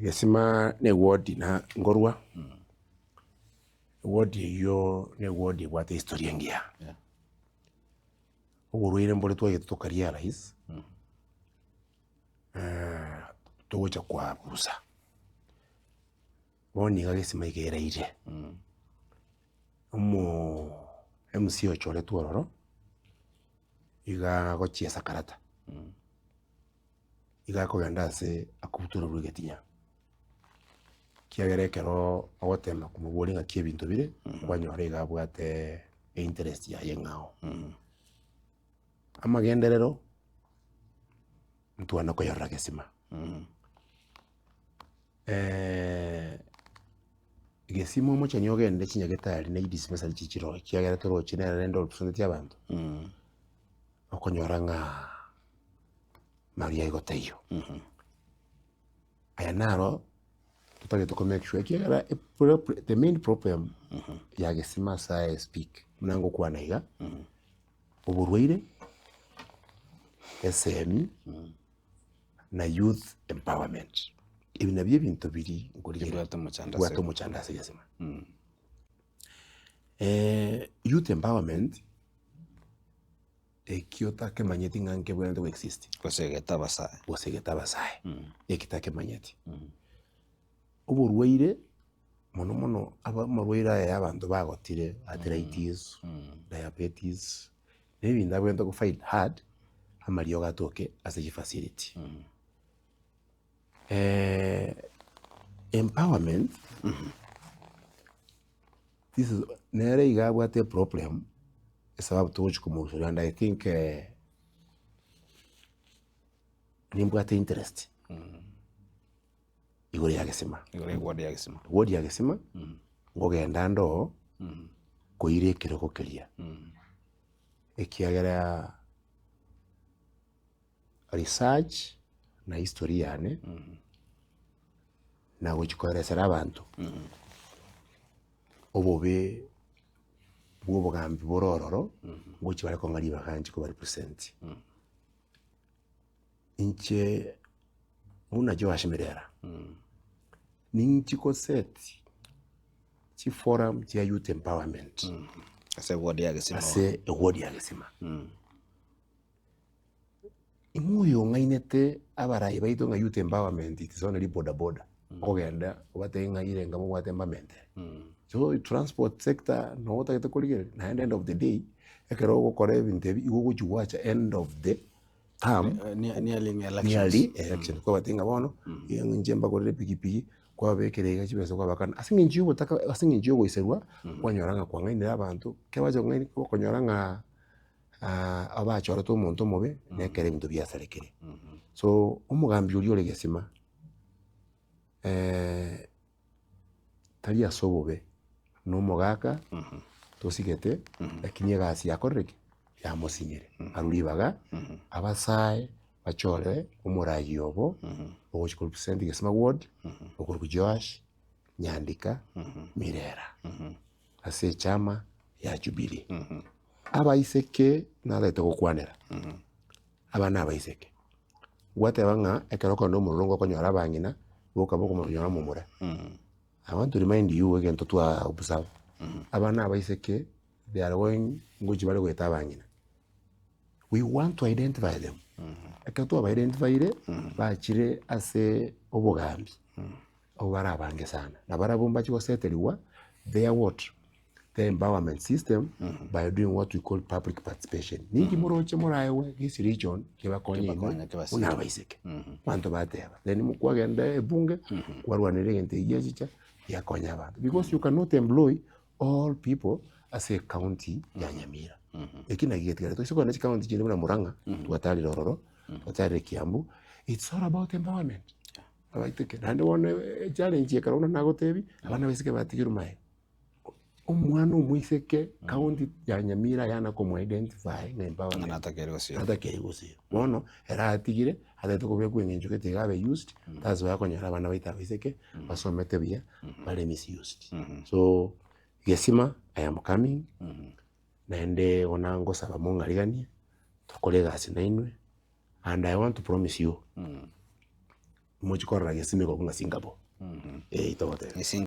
Egesima na eward na nkorwa, eward eywo na eward ebwate ehistory engiya. Oborwaire mbore twagete toka realize, togocha koabusa, bono iga egesima iga eraire, omo MC ochoretwe ororo, iga agochiesa karata. Iga akogenda ase akobutorerwa egetinya, ekiagera ekero ogotema komoboria ng'aki ebinto bire, kwanyora iga abwate einterest yaye eng'ao. Amagenderero, ntwana koyarora gesima, gesima omochani ogende chinyagetari na edispensary chichire ororo ekiagera toroche nere rende orepresenteti abanto. Okonyora ng'a maria igo taiyo. Aya naro totagete ko make sure ekiagera the main problem ya gesima ase I speak buna ngokwana iga, oborwaire, esemi na youth empowerment. Ebi nabio ebinto biria nkorigereria Bibwate omochando ase bibwate omochando ase egesima. Youth empowerment. Ekio otakemanyeti ng'a nkebwenerete go exist. Gose egete abasae. Gose egete abasae. Eki takemanyeti. Oborwaire mono mono aba amarwaire aya ya abanto bagotire, arthritis, diabetes, na ebinto abwenerete go fight hard, amariogo atoke ase chifacility. Empowerment, this is nere iga abwate eproblem. Esababu togochia komoruseria and I think nimbwate interest igoro ya gesima. Igoro ya eward ya gesima. Eward ya gesima, nkogenda ande oo, koira ekerogo keria, ekiagera research na history yane, na gochia koeresera abanto obobe bw'obogambi bore ororo, ngochia bare kong'a ribaga inche koba represent. Inche buna Joash Mirera, ninchi go set chiforum chia youth empowerment Ase eward ya Gesima. ase eward ya Gesima. Ing'o oyo ong'ainete abarai baito ng'a youth empowerment it is only boda boda, okogenda obatebie ng'a ire enka mobwate mbamentere. So transport sector nabo otagete korigereria, naende end of the day, ekero ogokora ebinto ebi, igo ogochi gwacha end of the term, Nearing elections. nearly election, kwabatebia ng'a bono, inche mbagorere epikipiki, kwababekera iga chibesa kwabakana, ase eng'encho ya obotaka ase eng'encho ya ogoiserwa, kwanyora ng'a kwang'ainire abanto, ekero bacha kong'aini okonyora ng'a. abachorete omonto omobe, na ekero ebinto biasarekire. So omogambi oria ore gesima, tari ase obobe, na omogaka tosigete, lakini egasi yakorire ki? Yamosinyire. Arwe ribaga, abasae bachore omoragia obo, ogochia ko represent Gesima ward, okorokwa Joash Nyandika Mirera, ase echama ya Jubilee. Abaiseke natagete gokwanera, abana abaiseke, gwateba ng'a ekero okogenda omororo okonyora abang'ina, boka bokomonyora omomura. I want to remind you egento twa observe, abana abaiseke they are going ngochia bare goeta abang'ina. We want to identify them, ekero twaba identifyire, bachire ase obogambi, abwo bare abange sana, na barabwo mbache goseterigwa their what? Their empowerment system by doing what we call public participation. Ninki moroche moraegwe this region kebakonye inwe Kebakonye, kebasike. buna abaiseke. Abanto bateba. Then kwagenda ebunge, kwarwanera egento eki giachicha, giakonya abanto. Because you cannot employ all people ase ecounty ya Nyamira. Eki naki getigarete. Toise kogenda chicounty chinde buna Murang'a, twatarire ororo, twatarire Kiambu, it's all about empowerment. Abaiteke. Naende bono echallenge ekero buna nagotebia, abana abaiseke batigirwe magega. Omwana omoiseke county ya Nyamira yana komo identify ng'a empowerment. Ng'a natakeire gosira. Natakeire gosira. Bono ere atigire atagete kobekwa eng'encho gete iga abe used, that's why akonyora abana baito abaiseke basomete buya bare misused. So gesima I am coming, naende bono ngosaba mong'ariganie tokore egasi nainwe and I want to promise you. Mochie korora gesimeka okwo ng'a Singapore, eh togoteba.